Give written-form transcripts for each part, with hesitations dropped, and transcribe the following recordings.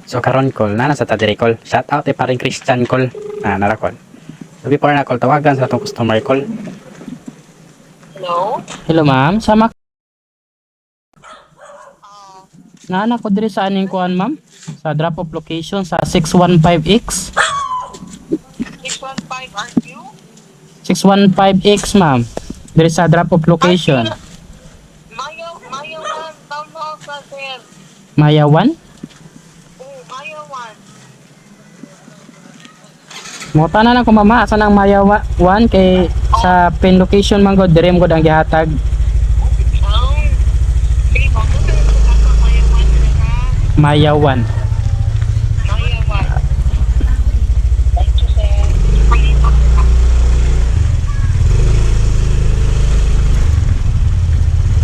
So karon kol, na sa ta diri kol. Shout out eh paring Christian kol. Na nara kol. So before na kol, tawagan sa atong customer kol. Hello? Hello ma'am, sama Naana ko diri sa aning kuan ma'am, sa drop off location sa 615X. 615 RQ? 615X ma'am. Diri sa drop off location. Maya, Maya 1, Town Hall sa sir. Maya 1. Oo, Maya 1. Mo tanan ako mama, asa nang Maya 1 kay sa pin location man gud diri mo gud ang gihatag. Oh. Sige, mo ko sa Maya 1 sir ha. Maya 1. Maya 1. Thank you, sir.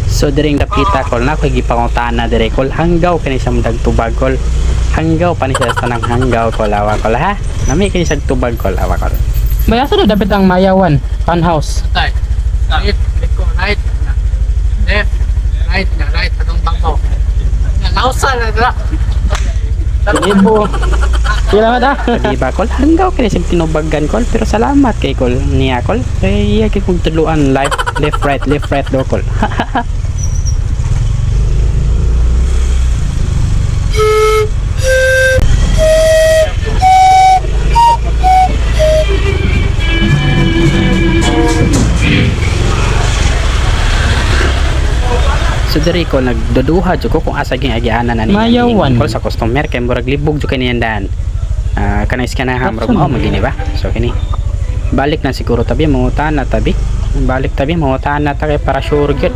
So diring dapita kol na koy gipangutana dire kol, hanggaw kini siya tubag kol. Hanggaw pa ni siya sa tanang hanggaw kol, awa kol ha. Nami kini siya tubag kol, awa kol. Maya sa dapat ang Maya 1 townhouse. Right. Right. Right. Right. Left. Right. Right. Atong bangko. Nausa na dra. Sige po. Salamat ah. Di ba kol? Hanggaw kini siya tinubagan kol, pero salamat kay kol niya kol. Kay iya kay kong tuluan left left right do kol. So diri ko nagduduha jud ko kung asa ging agianan ani Maya one. kol sa customer kay murag libog jud kay niyan. Ah, kanang iskanaha murag mao magini ba? So kini. Balik na siguro tabi mangutana tabi. Balik tabi mangutana ta kay para sure gyud.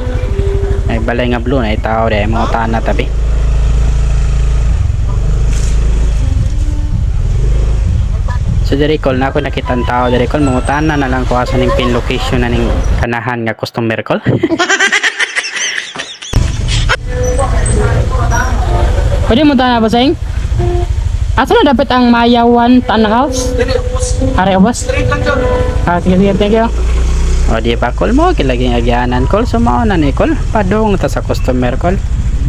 Ay balay nga blue na tao dai mangutana tabi. So diri kol na ako nakita ang tao diri kol, mangutana na lang ko asa ning pin location na ning kanahan nga customer kol. Pwede mo tanan ba saying? Asa na dapat ang Maya 1 townhouse? Are ubos? Ah, sige sige, thank you. O di ba kol mo kilaging agyanan kol, so mao na ni kol, padung ta sa customer kol.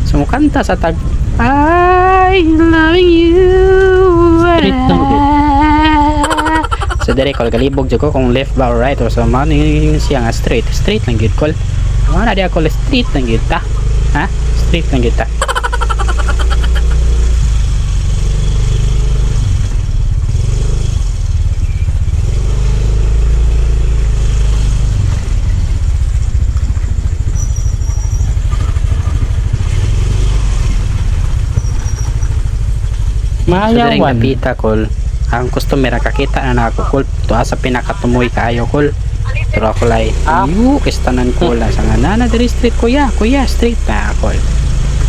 Sumukanta sa tag I loving you. Street na ulit. So dire kol galibog jud ko kung left ba or right or so mao ni siya nga straight, straight lang gyud kol. Mao na di ako straight lang gyud ta. Ha? Straight lang gyud ta. So Maya direng 1. napita kol, ang customer nakakita na nako kol, tuwa sa pinakatumoy kaayo kol. Pero ako lay, ayo kistanan ko la sa nga nana diri street kuya, kuya street na kol.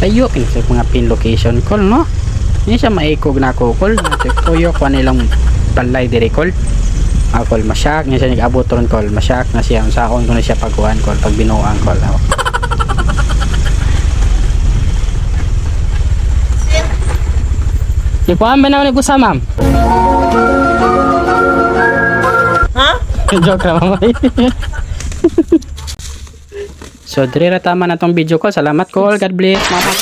Ayo kini sa mga pin location kol no. Hindi siya maikog na ako kol. Tuyo ko nilang balay diri kol. Ako masyak niya siya nag-abot ron kol, masyak na siya unsaon ko na siya pagkuan kol, pag binuang kol. Ako. Ikuan ba naman ko sa ma'am? Ha? Joke lang ma'am. So diri ra tama na tong video ko. Salamat kol. God bless. Mga